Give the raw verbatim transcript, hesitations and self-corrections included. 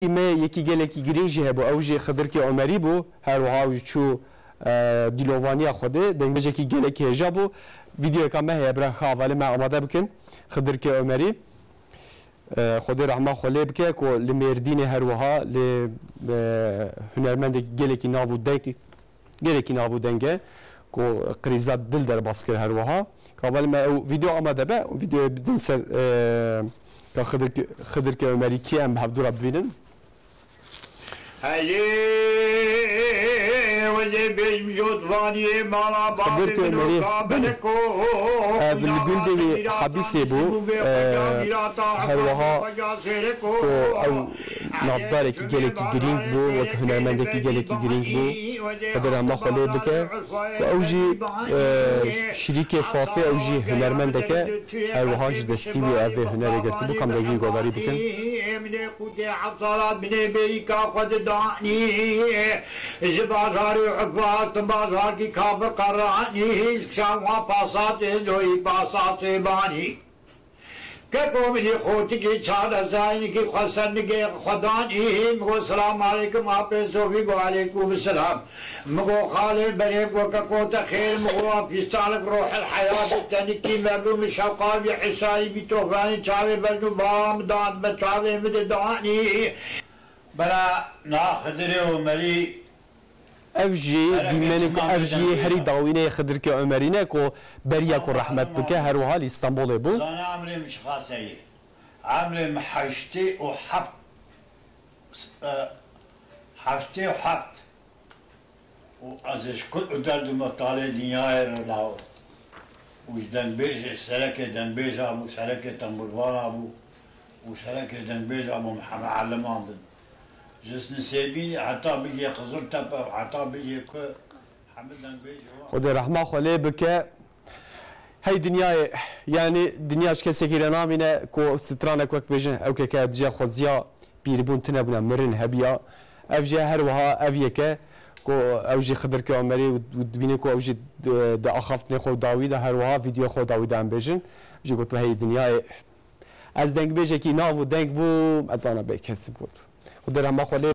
me yekî gelekî girîng jî hebû. Ew jî Xidirkê Omerî bû. Her wiha ew jî çû, e, dîlovaniya Xwedê. Dengbêjekî gelekî hêja bû. Vîdeoyeka me heye, bira hevalê me amade bikin. Xidirkê Omerî. E, Xwedê rehma xwe lê bike ku li Mêrdînê her wiha li, e, hunermendekî gelekî nav û deng, gelekî nav û deng e ku qirîza dil derbas kir her wiha. Ka hevalê me ew vîdeo amade be, vîdeoyê bidin ser, e, ka Xidir, Xidirkê Omerî kî em bi hevdû re bibînin. Heyê wezê bêjim jotvaniyê mala Xidir bavê min û Kemerî, ka belê, beleko. Ev li gundê wî Hebîsê bû. E, her wiha ku ew navdarekî gelekî girîng bû, wek hunermendekî gelekî girîng bû. Xidir rehma xwe lê bike. Ku ew jî, e, şirîkê Fafê, ew jî hunermendeke, her wiha ji destî wî ev vê hunerê girtibû, kam dengê wî guhdarî bikin. Qûtê heft salat binê bêrîka xwe didanî. Ji bajarê Urfa tim bajarkî ka bi qeranî. Ji kişan wan pasatê, zorî pasatê banî. Keko min î xotikî çar ezayînikî xwe ser nigê xwe danî. Min got, "Selam aleykum apê Sofî." Got, "Aleykum selam." Min got, "Xalê berê." Got, "Keko te xêr?" Min got, "Pîstanik rohil heyatê tenikî merdûm şewqa vî hesayî bî tofanî çavê bejn û bala min dan be çavê min de danî." Bera na Xidirê Omerî. Ev jî dîmenê ku ev jî herî dawînê Xidirkê Omerî ne ku beriya ku rehmet bike, her wiha li Stenbolê bû. Zana emrê min çiqas heye? Emrê min heştê û heft, e, heftê û heft. Û ez ê ji kul û derd û metalê dinyayê re law. Û ji dengbêjê, serekê dengbêja bû, serekê temburvana bû û serekê dengbêja bû Mihemed Eliman bin. Ji Nisêbînê heta bigê Qiziltepe û heta bigê ku hemî dengbêjê wan. Xwedê rehma xwe lê bike. Hey dinyayê, yanî dinya ji kesekî re namîne ku stranek wek bêjin, ew keke dice xweziya pîrbûn tune bûne, mirin hebiya. Ev jî her wiha ev yeke ku ew jî Xidirkê Omerî û, û dibîne ku ew jî di, di axaftinê xwe dawî de her wiha vîdyoya xwe dawî de em bêjin. Jî gotibû, "Hey dinyayê, ez dengbêjekî nav û deng bûm, ez ana bê kesî got." Xwedê rehma xwe lê